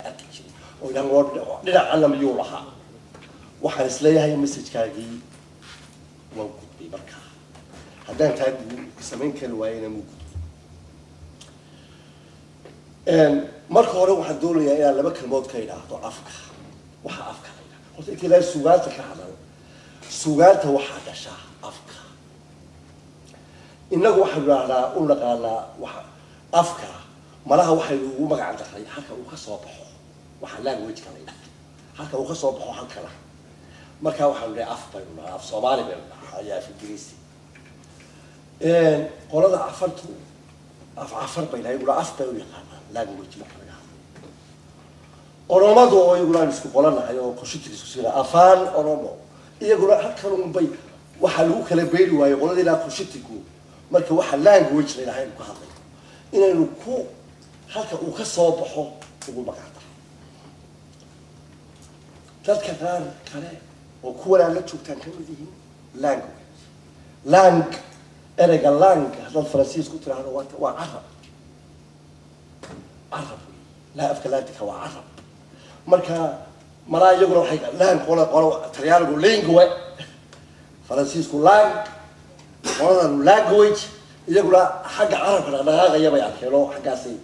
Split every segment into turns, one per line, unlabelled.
Arki jiray oo idhaan war dhinaca miyuu lahaa. Waxaan isleeyahay messagekaagii waan gudbay. Markaa haddaan taa samayn kari waayena, muu gudbay. Marka hore waxaan doonayaa inaan laba kelmood ka idhaahdo afka. Waxaa afka la yidhahdo horta, inta ilaahay sugaanta ka hadal, sugaanta waxaa dhashaa afka. Innagu waxaynu idhahnaa, u naqaanaa waxa afka malaha waxaynu ugu magac darray halka uu ka soo baxo, waxa language-ka la yidhahdo, halka uu ka soo baxo halkana. Markaa waxaanu dhahay af baynu dhahaa, af Soomaali baynu dhahaa ayaa af Ingiriisi. Qolada Cafartu af Cafar bay dhahay, iyaguna af bay u yaqaanaan language marka laga hadlayo. Oromadu oo iyaguna aan isku qolanahay oo Cushitic isku siina, Afaan Oromo, iyaguna halkan unbay waxaa lagu kala beeri waayey qoladii ilaa Cushitic-gu. Marka waxa language la yidhaha aynu ka hadlayno, inaynu ku halka uu ka soo baxo ugu magac daro. Dadka qaar kale oo kuwan aan la joogtaan ka mid yihiin, language, lang, ereyga lang haddaad Faransiis ku tiraahdo waa carab, carab wey. Laa afka Laatinka waa carab. Marka malaa iyaguna waxay lang, qola qolo Talyaanigu lingue, Faransiisku lang, qoladanu language, iyaguna xagga carabka dhaqdhaqaaqaya bay arkeen oo xaggaasay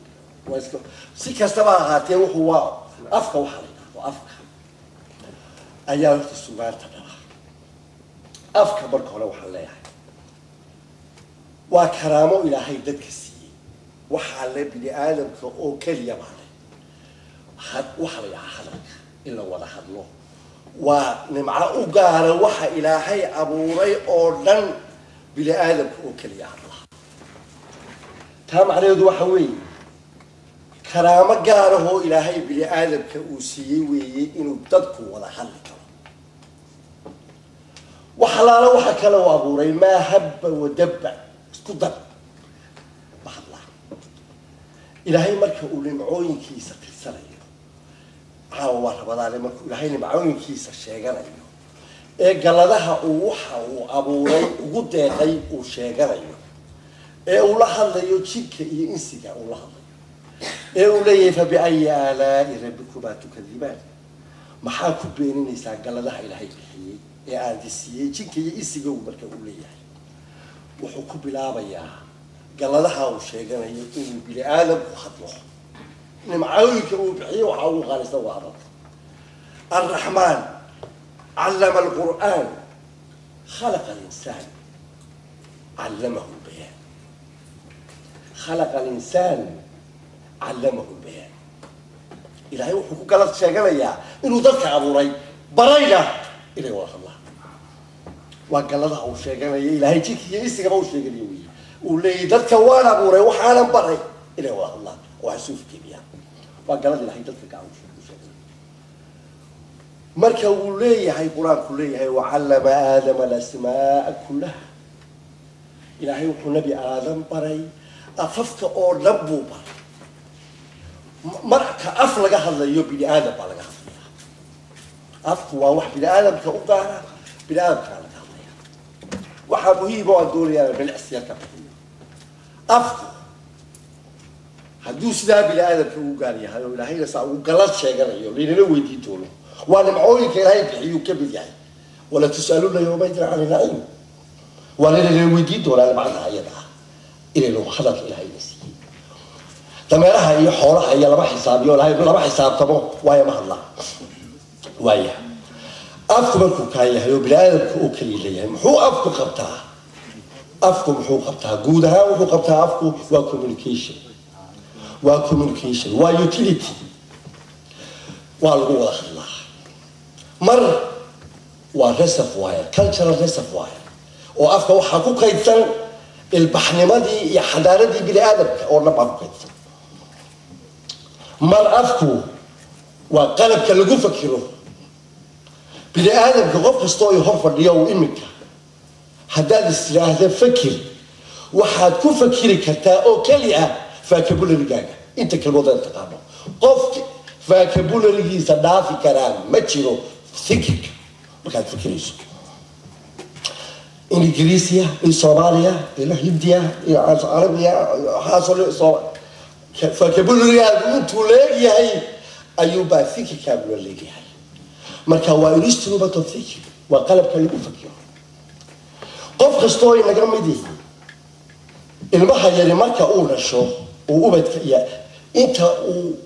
waa iska. Si kastaba ha ahaatee, wuxuu waa afka. Waxaa la yidhahdo afka ayaa horta sugaanta dhala. Afka marka hore waxaan leeyahay waa karaamo Ilaahay dadka siiyey. Waxaa le bini aadamka oo keliya baa le waxaa la yidhahaa hadalka, in la wada hadlo waa nimco u gaara. Waxa Ilaahay abuuray oo dhan bini aadamka oo keliya hadla. Taa macnaheedu waxa weeye karaamo gaarahoo Ilaahay bini aadamka uu siiyey weeye inuu dadku wada hadli karo. Wax alaala waxa kale uu abuuray, maa habba wadabba, isku dar, ma hadlaa. Ilaahay marka uu nimcooyinkiisa tirsanayo, caawa waa Ramadaane, markuu Ilaahay nimcooyinkiisa sheeganayo ee galladaha uu waxa uu abuuray ugu deeqay uu sheeganayo, ee uu la hadlayo jinka iyo insiga uu la hadlayo, ee uu leeyahay "Fa biayi aalaa'i rabbikumaa tukadibaan", maxaa ku beeninaysaa galladaha Ilaahay bixiyey ee aan siiyey jinka iyo insiga, marka uu leeyahay, wuxuu ku bilaabayaa galladaha uu sheeganayo inuu bini aadamku hadlo. Nimcooyinka uu bixiyey waxaa ugu qaalisan waa hadalka. "Alraxmaan callama alqur'aan, khalaqa alinsaan, callamahu lbayaan." Khalaqa alinsaan, callamahu lbayaan. Ilaahay wuxuu ku galad sheeganayaa inuu dadka abuuray, barayna inay wada hadlaan. Waa galladaha uu sheeganaya Ilaahay jinka iyo insigaba uu sheeganaya wey. Uu leeyahy dadka waan abuuray, waxaanan baray inay wada hadlaan oo wax isu iftiimiyaan. Waa galada Ilahay dadka gacan u sheeganaya. Marka uu leeyahay, Qur-aanku leeyahay "Wacallama Aadama alasmaaa kullaha", Ilaahay wuxuu Nebi Aadam baray afafka oo dhan buu baray. Marka af laga hadlayo, bini aadam baa laga hadlaya. Afku waa wax bini aadamka u gaara, bini aadamkaa laga hadlaya. Waxaa muhiima oo aan doonayaa bilicsi yar ka bixiyo. Afku hadduu sidaa bini aadamka ugu gaar yahay oo Ilaahayna saa ugu galad sheeganayo, laynala weydiin doono, waa nimcooyinka Ilaahay bixiyuu ka mid yahay. "Wala tus'aluna yawmaidin cani naciim", waa laynala weydiin doonaa nimcada ayada ah inaynu hadalka Ilaahayna siiyey. Dameeraha iyo xoolaha iyo lama xisaabiyo, Ilahay lama xisaabtamo, waayo ma hadlaa. Waaya, afku markuu kaa yahay oo bini aadamka oo keliya leeyahay, muxuu afku qabtaa? Afku muxuu qabtaa guud ahaan? Wuxuu qabtaa afku waa communication, waa communication, waa utility, waa lagu wada hadlaa. Mar waa reservoir, cultural reservoir, oo afka waxaa ku kaydsan ilbaxnimadii iyo xadaaradii bini aadamka oo dhan baa ku kaydsan. Mar afku waa qalabka lagu fakiro bini aadamka. Qof kastoo ay hor fadhiyo uu iminka haddaad is tiraahda fakir, waxaad ku fakiri kartaa oo keli ah vocabulary-gaaga, inta kelmood aad taqaano. Qof vocabulary-giisa dhaafi karaa ma jiro fikirka. Markaad fikirayso, in Ingiriisiya, in Soomaaliya, in Hindiya, in Carabiya, waxaasoo vocabulary-gaagu intuu leegyahay Ayuunbaa fikirkaagula leeyahay. Marka waa instrument of thinking, waa qalabka lagu fakiro. Qof kastoo inaga mid yihi, ilmaha yari marka uu dhasho, uu ubadka iyo inta uu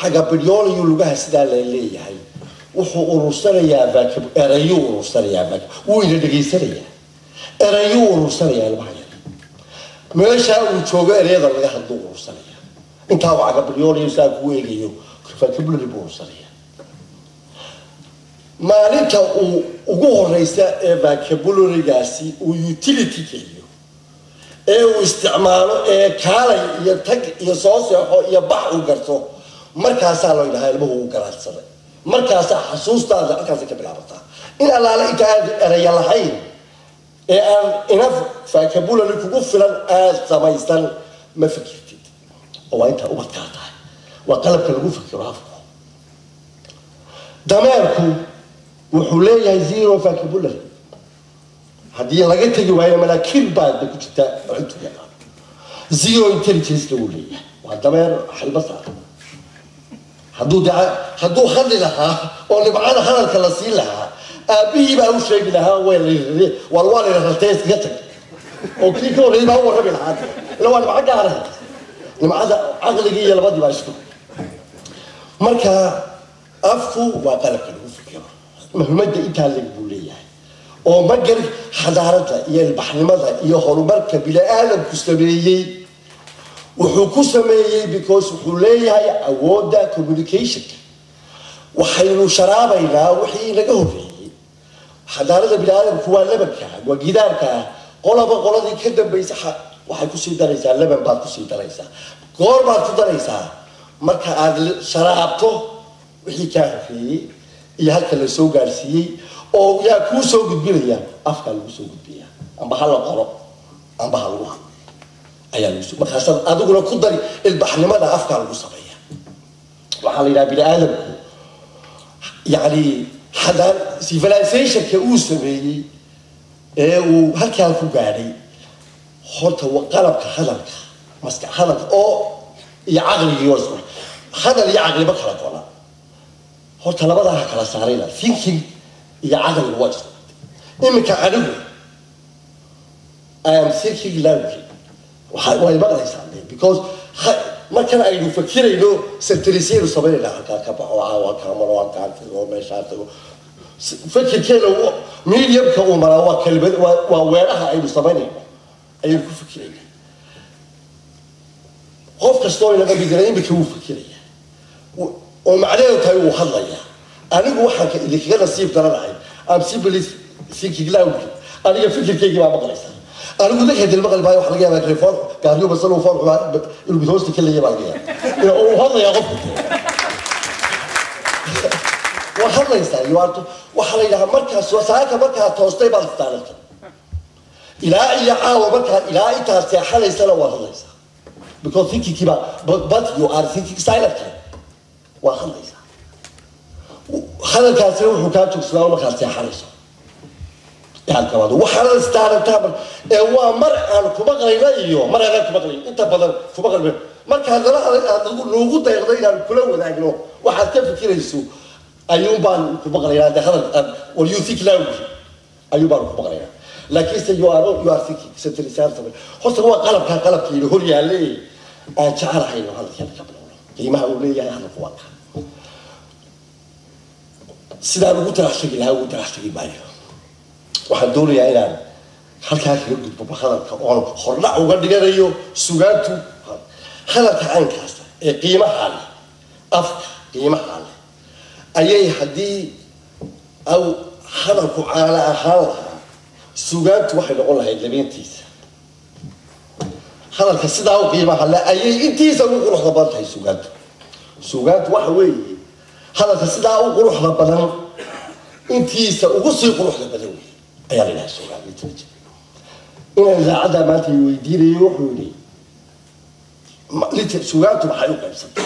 cagabidyoolayo lugaha sidaa la leeyahay, wuxuu urursanayaa erayuu urursanayaa. Wuu ina dhegaysanayaa, erayuu urursanayaa. Ilmaha yari meeshaa uu joogo ereyada laga hadluu urursanaya. Intaa uu cagabidyoolayo sidaa kugu eegayo, vocabulary buu urursanaya. Maalinta uu ugu horeysa ee vocabularygaasi uu utility geliyo ee uu isticmaalo ee kaalay iyo tag iyo soo seexo iyo bax uu garto, markaasaa loo yidhahaa ilmuhu uu garaadsaday. Markaasaa xasuustaada halkaasay ka bilaabataa. In allaale inta aad eraya lahayn ee aan enough vocabulary kugu filan aad samaysan, ma fikirtid. Oo waa intaa ubadkaa tahay, waa qalabka lagu fikiro afku. Dameerku wuxuu leeyahay zero vocabulary. Haddii laga tegi waayo malaakiin baadba ku jirta oo intuu yaqaano, zero intelligence wuu leeyahay. Waa dameer xilba saaran. Hadduu de hadduu hadli lahaa oo dhibcada hadalka la siin lahaa, aabbihii baa u sheegi lahaa, war waa la rartay, iskaga tag, oo kii ka horreeyay baa u warrami lahaa. Ila waa dhibco gaara, dhibcada caqligii iyo labadii baa isku. Marka afku waa qalabka lagu fikiro. Muhiimadda intaa leg buu leeyahay oo magar xadaaradda iyo ilbaxnimada iyo horumarka bini-aadamku sameeyey wuxuu ku sameeyey because wuxuu leeyahay awoodda communicationka. Waxaynu sharaabaynaa wixii naga horreeyey. Xadaarada bini-aadamku waa labanka, waa gidaarka. Qolaba qoladii ka dambaysa waxay kusii daraysaa, laban baad kusii daraysaa. Goor baad ku daraysaa? Marka aad sharaabto wixii kaa horreeyey iyo halka la soo gaarsiiyey. Oo yaa kuu soo gudbinaya? Afkaa lagu soo gudbiya. Amba ha la qoro amba ha lagu hadlo ayaa lagu soo. Markaasaad adiguna ku dari. Ilbaxnimada afkaa lagu sameeya. Waxaa la yidhaha bini aadamku, yacni, xadaan civilizationka uu sameeyey ee uu halkaa ku gaadhay, horta wa qalabka hadalka, maska hadalka oo iyo caqligii oo isku hadal iyo caqliba kala gona. Horta labadaa ha kala saarayna. Thinking iyo caqliga waa isku. Iminka anigu I am thinking loudly, way maqlaysaa, because markan aynu fakirayno sentenceyaynu samaynayna. Halkaa ka baxo, caawa halkaa maro, halkaa tago, meeshaa tago. Fikirkeena mediumka uu maraa waa kelmad, waa weeraha aynu samaynayno ayaynu ku fikirayna. Qof kastoo inaga midina imika wuu fikiraya, oo macnaheedu tahay wuu hadlayaa. Anigu waxaan ka idinkaga nasiib daranahay, I'm simply thinking loudly. Aniga fikirkaygii baa maqlaysaa. Anigu dadka dil maqli maayo. Waxa laga yaabaa telefoon gaariyo basal uu fool xumaa inuu mid hoosta ka leeyahay baa laga yaabaa. Uu hadlayaa qofku, waa hadlaysaa. You are, waxaa la yidhahaa markaas saaka markaad toostay baad istaaratay ilaa iyo caawa, markaad ilaa intaad seexanaysana waad hadlaysaa, because thinkingkii baa but you are thinking silently. Waa hadlaysaa. Hadalkaasina wuxuu kaa joogsadaa markaad seexanayso yaad gabaado. Waxaana istaarataa mar ee waa mar aan ku maqlayna iyo mar aanan ku maqlayn. Inta badan ku maqlayno markaad nala aad noogu dayaqdo inaan kula wadaagno waxaad ka fikirayso, ayuun baan ku maqlaynaa. De hadal aad war you think loudly ayuun baan ku maqlaynaa, laakiinse you are thinking sentenceyaan samay. Horta waa qalabkaa, qalabkiina hor yaalle aan jecelahay inuu hadalkeena ka bilowno. Qiimaha uu leeyahay hadalku waa kaa. Sidaan ugu talax tegi lahaa ugu talax tegi maayo. Waxaan doonayaa inaan halkaa kaga gudbo hadalka oon hordhac uga dhiganayo sugaantu hadalka caynkaasa ee qiimaha leh, afka qiimaha leh ayay. Haddii aw hadalku caana ahaan lahaa, sugaantu waxay noqon lahayd labeentiisa. Hadalka sidaa u qiimaha leh ayay intiisa ugu quruxda badan tahay sugaantu. Sugaantu waxa weeye hadalka sidaa u quruxda badan intiisa ugu sii quruxda badan wey ayaa la yidhaha sugaan literature. Inaan idaacadda maanta i weydiinayo, wuxuu yidhi, sugaantu maxay u qaybsantay?